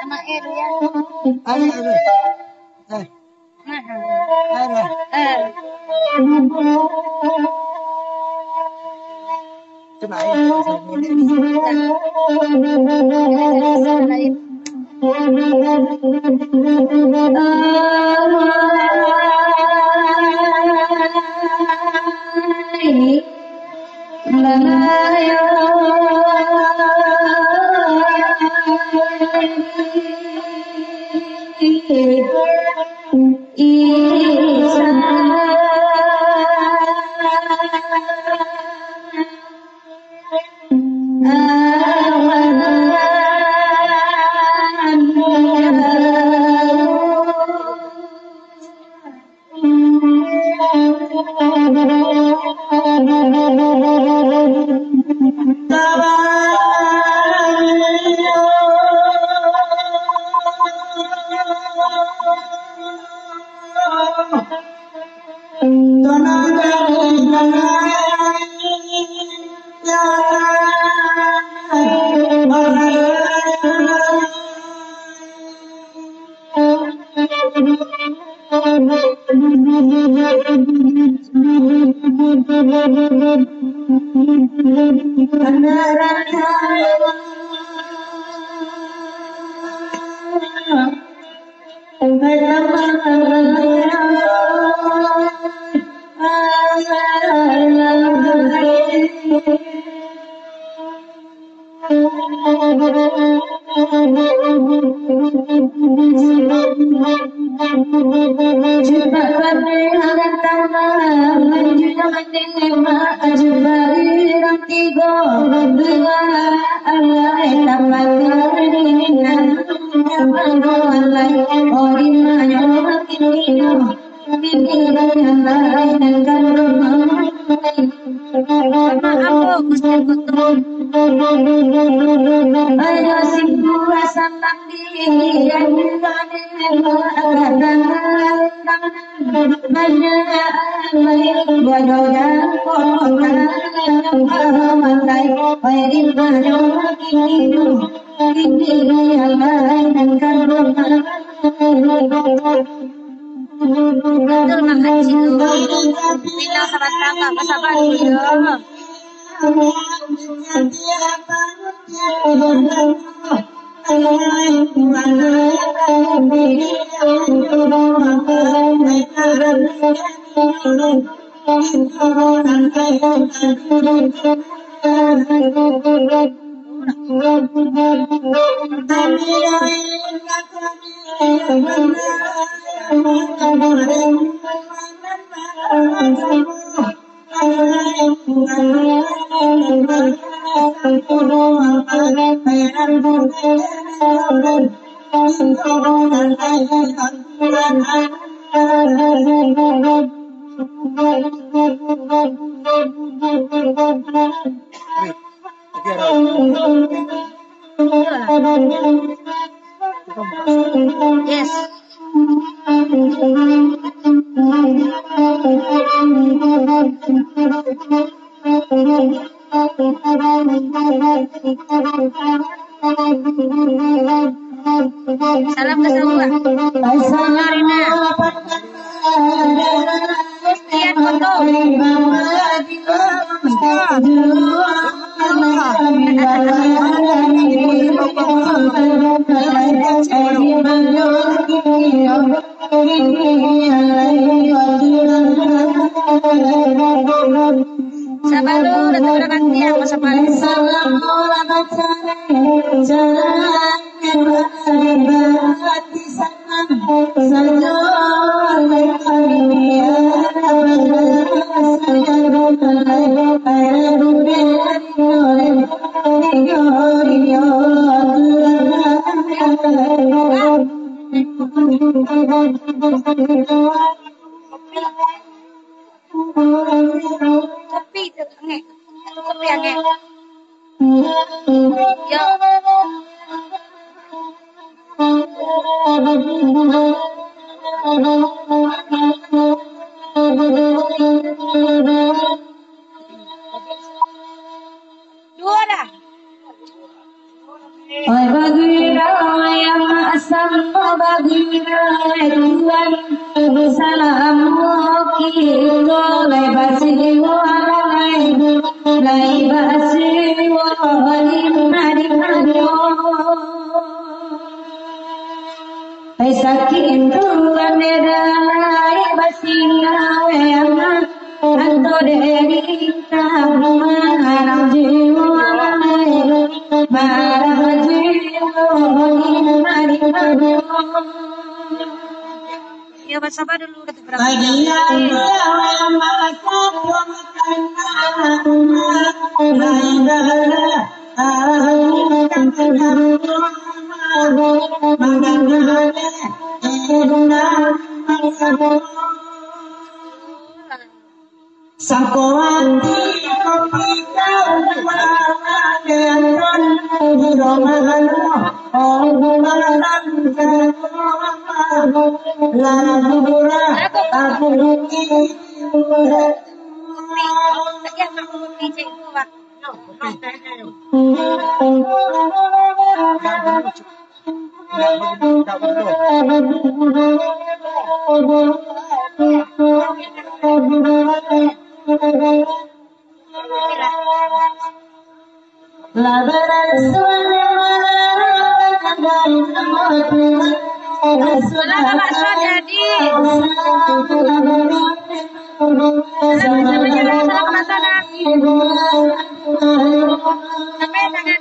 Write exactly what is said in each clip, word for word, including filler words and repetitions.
Sama L ya. Ayo, ayo. Eh. Nah. Ayo. Eh. Itu naik. Maaf, Gusti Agung. Betul, Mak Haji tu. Minang sabanta, Kak. Basaba dulu, yo. Yes. Salam ka Sabuah. Norina. Sekian foto. Sabalun, sabalun nanti yang masuk balik. Tapi Jangan. Yo. Duo dah. Oi baguno, yang asam baguno, Tuhan, salamo kito, lai basiwo, lai, lai basiwo, lai mari. Ai sakik tu ane dalai basingau, anto dek rintah marah jiwa, marah jiwa, marah jiwa. Ya, basaba dulu, kata berapa? Bagian dia masak makan anak rumah, baik dah. Salam Pak Suryadi. Salam, salam, salam, salam. Sampai tangan.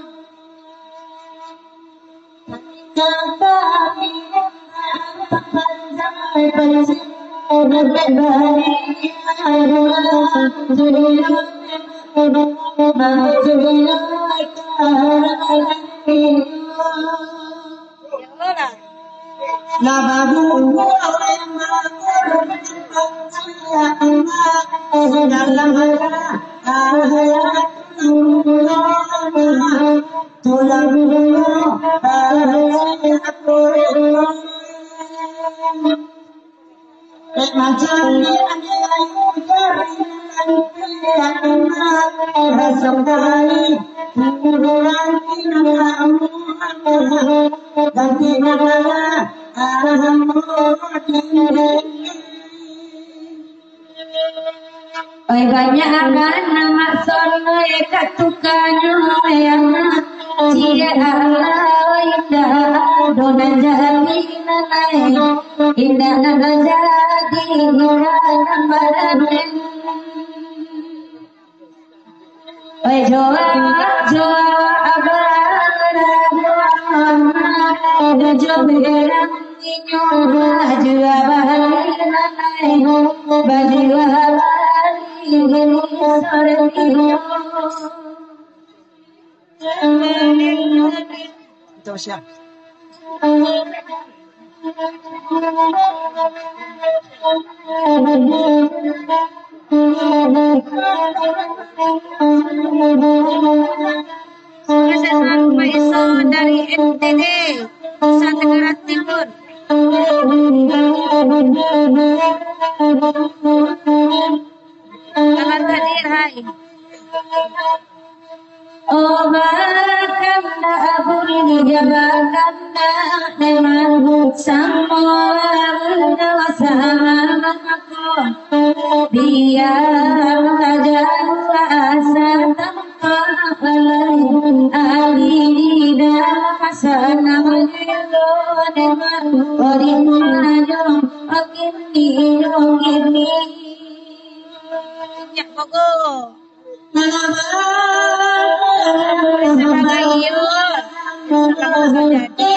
Oi, banyak akan amak sonoi katukanyo, yang ciek alah, indak ado nan jadi, nan lain indak nan jadi, indak nan baraden. Oi, joa, joa, abang, ado jo berang inyo, bajua bali, bajua bali, sore inyo. Itu siap. Sukses selalu, Pak Iso dari N T D, Nusa Tenggara Timur. Selamat hadir, hai. Oh, bakanda abun dia, bakanda memang samo, bakanda sama aku. Biar saja kuasa tanpa lain, ahli di dalam sana menyuruh memang beriman. Oke, ini, oke, ini. Ya, monggo. Sebagai iyo, kalau sudah di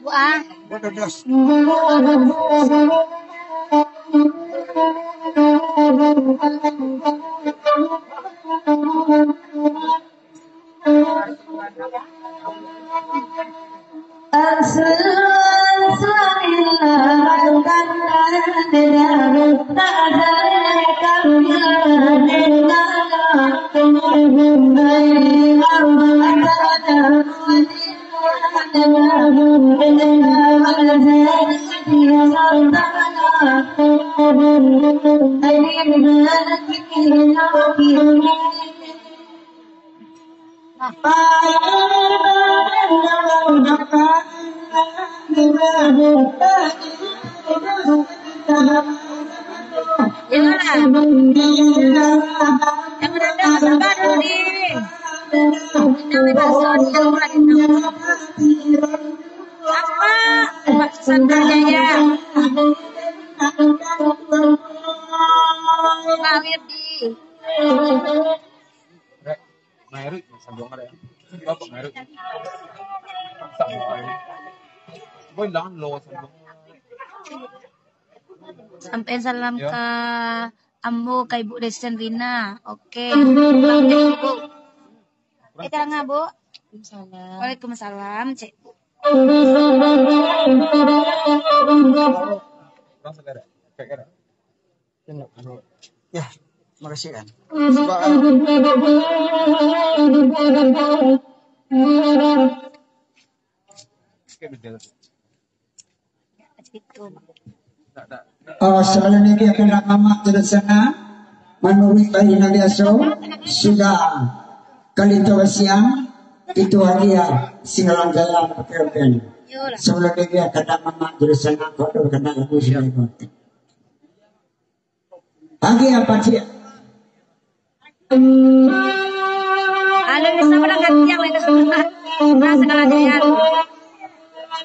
Buah. Janganlah. Yang ada sabar dulu ni. Jangan masuk di luar itu. Apa? Buat santai aja. Pak Wirdi. Rek, Mairik, sambung ada ya. Bapak Mairik. Sambung. Boy, jangan lo sambung. Sampai salam Ya. ka ambo, ka Ibu Desen Rina. Oke. Salam dari Ibu. Eh, tarang, Bu. Waalaikumsalam. Waalaikumsalam, Cek. Kurang segera. Kayak kira. Ya, makasih kan. Sebab, ah, Oh, sabalun niniak ka mamak tu di sana, manuruik bari nan biaso, sudah kalito basiang, itu hadiah singgalang jalan pakai. Sabalun niniak ka mamak tu di sana, kok tu kena lagu sini. Agi apa cik? Anu, di sabalah gantiang, lain di sabalah. Nah, sagala jaya.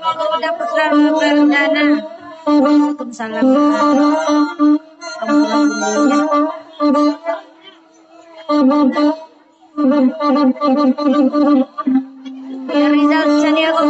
Udah putra, putra, udah, nah. Waalaikumsalam. Rizal Santiago.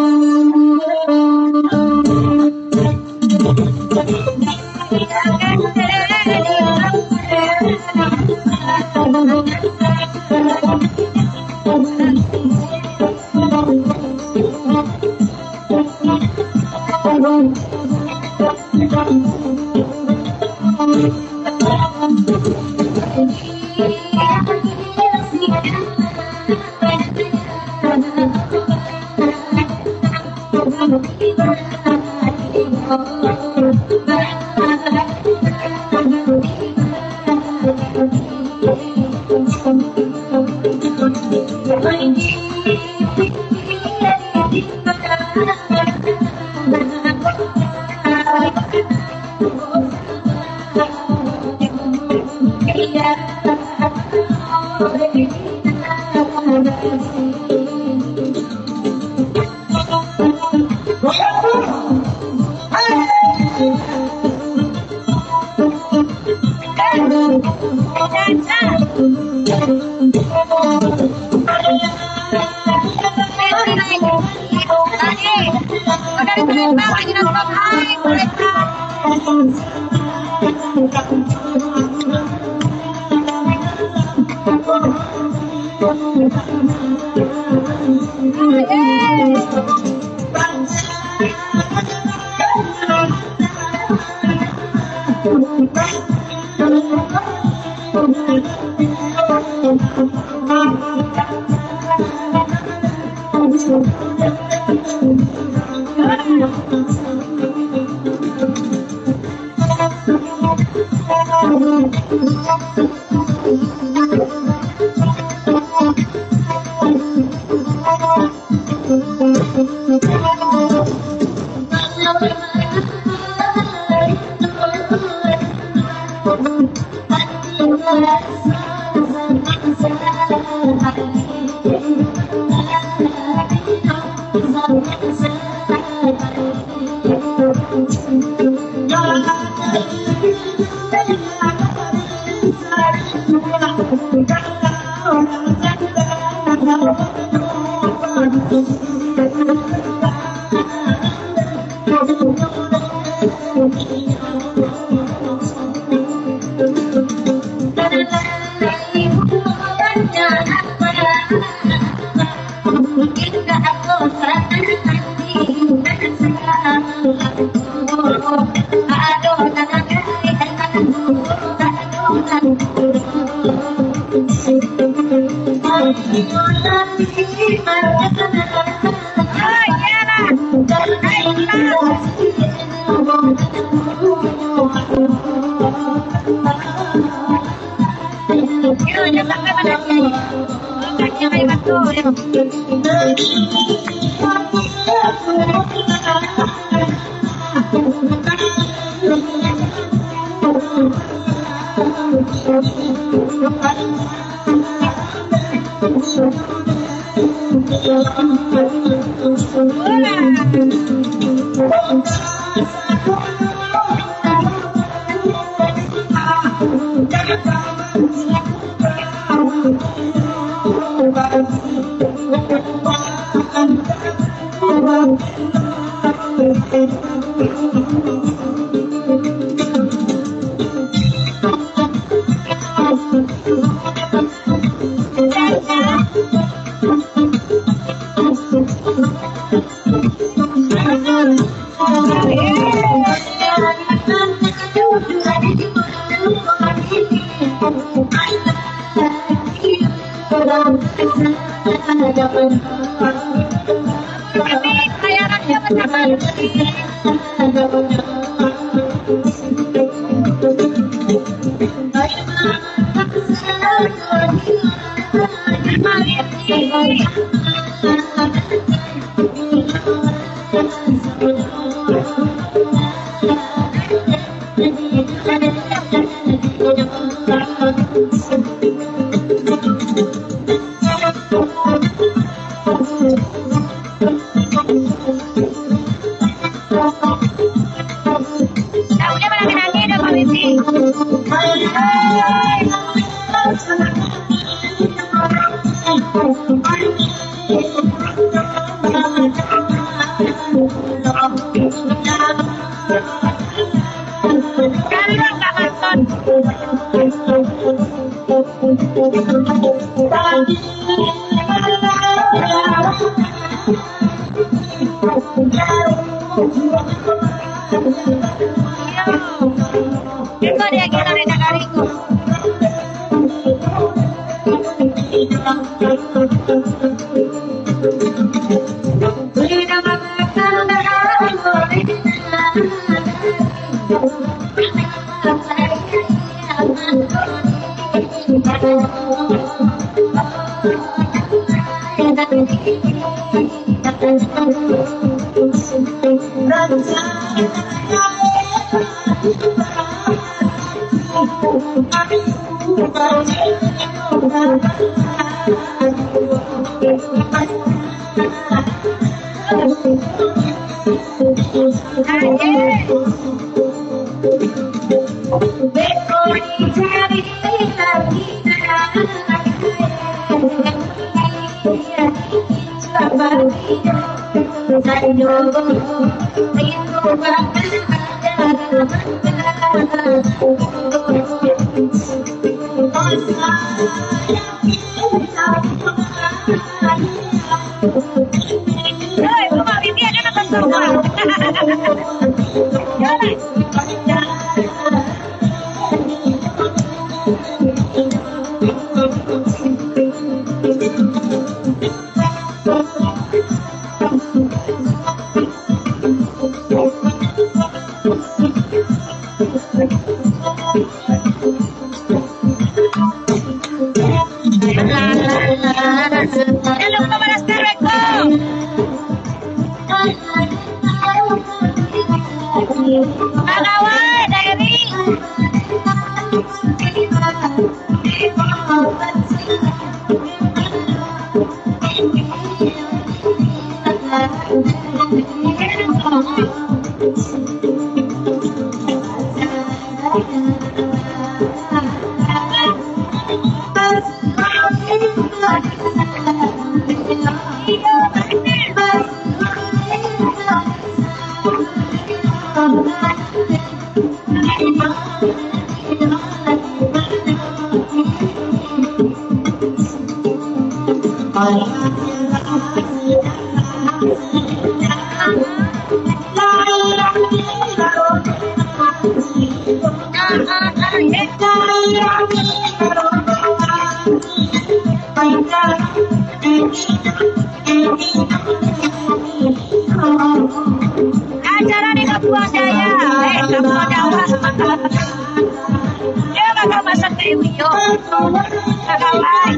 Acara di Kapuang Jaya, eh, Kapuang Jawa. Dia bakal masak kayu hijau. Kakawan.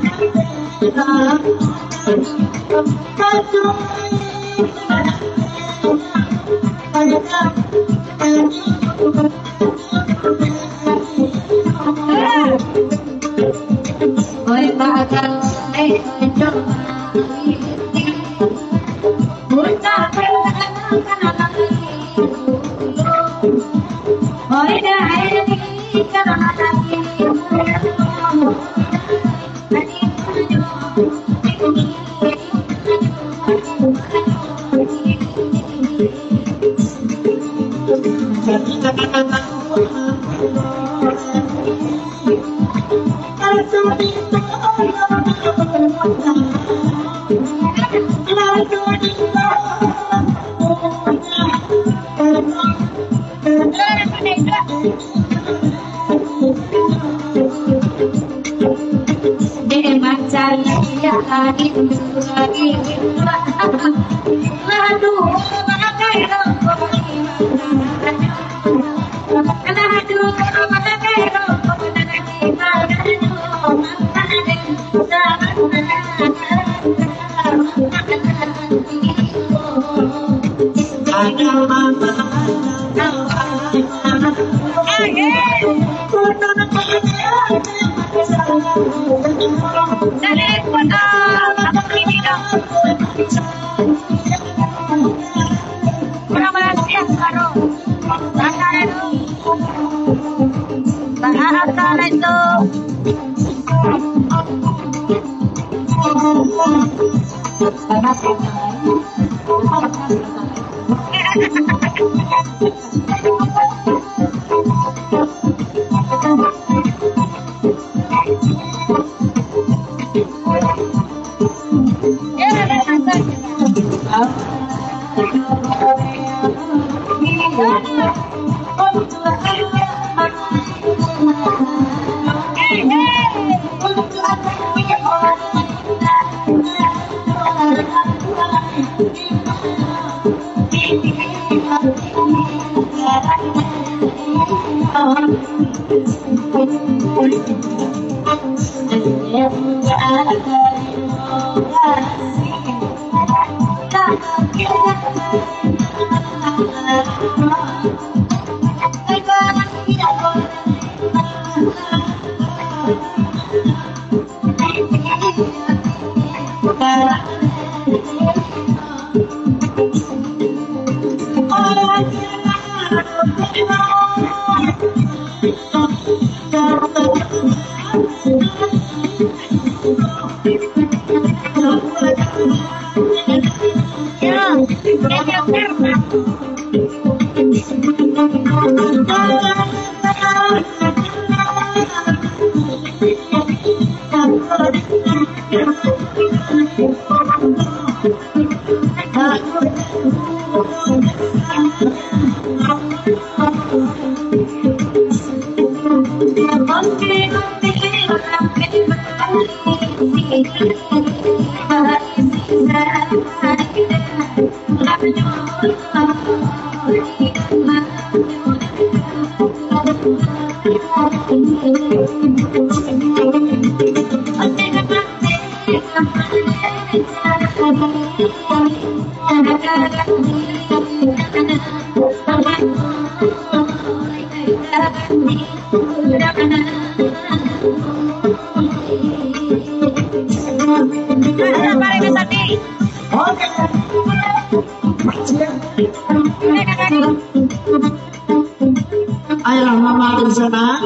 Ayolah, mama di sana,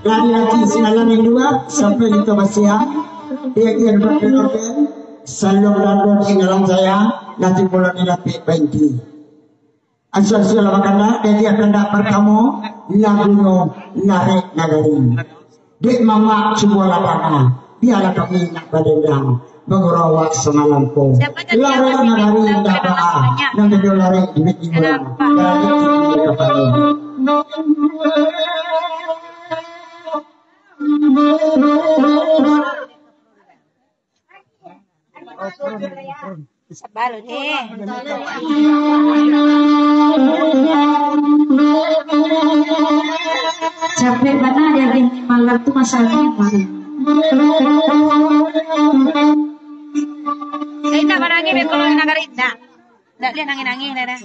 dari Haji Sinalan yang dua sampai di Tobasiah, dia dia berdoa, salam dan doa di dalam saya, nanti pulang di lapik baik. Asa-asa lah bakanda, jadi kandak partamo, lagunyo Larek Nagari. Dek mamak cubolah bana, bialah kami nak badendang, bagurau awak samalam ko. Larek Nagari indak baa, nan tadi larek duit di urang, larek di kapalo. Sabar, eh. Eh, indak manangih, biar kalau nagari indak. Indak lihat nangih-nangih, dah, dah.